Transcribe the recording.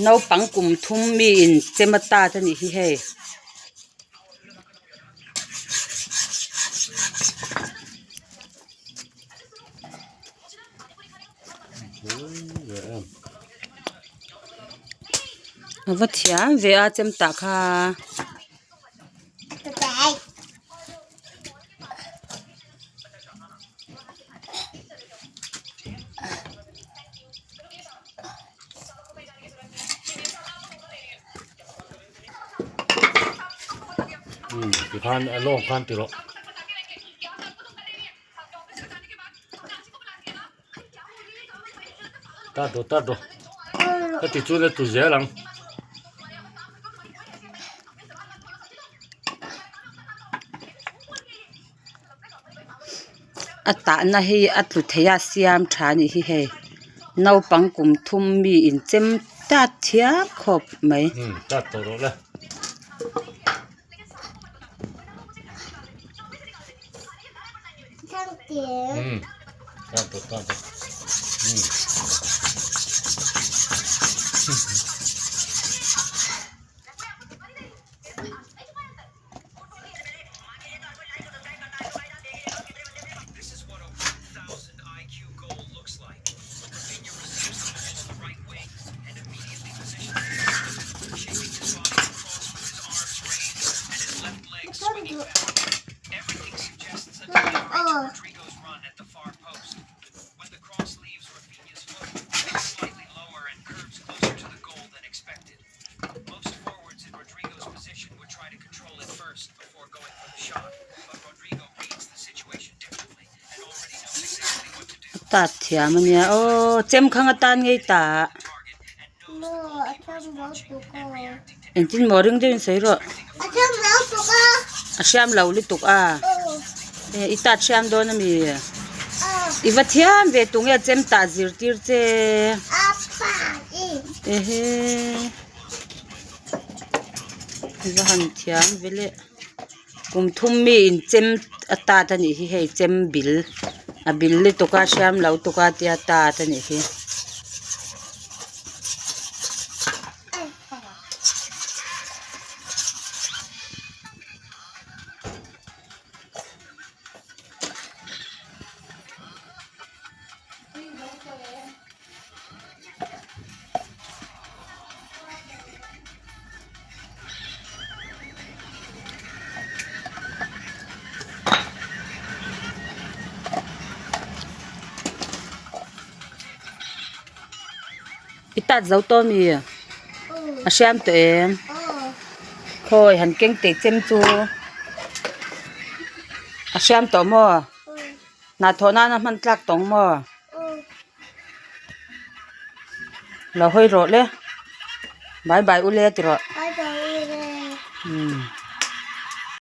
Naupang kum thum mi in chem a tat a nih hi hei. A va thiam ve a chem tah kha. Tikhan a lawng khan ti rawh. Tat rawh tat rawh ka ti chuan a tu zel ang. A tahna hi a tlu thei a siam tha a nih hi hei naupang kum thum mi in chem tat thiam khawp mai. Tat tawh rawh le. Tat thiam a nia aw chem khang atan ngei tah engtin maw ring deuhin sawi rawh a hriam lo lutuk a i tat hriam dawn a mi i va thiam ve tunge chem tah zirtir che ehe i va han thiam ve le. Kum thum mi in chem a tat a nih hi hei chem bil a bil lutuk a hriam lo tuk a tia tat a nih hi. I tat zo tawh ami a hriam tawh em khawi han keng teh chem chu a hriam tawh maw hnathawh nana hman tlak tawng maw. Lo hawi rawh le bye bye u le ti rawh. Bye bye u le.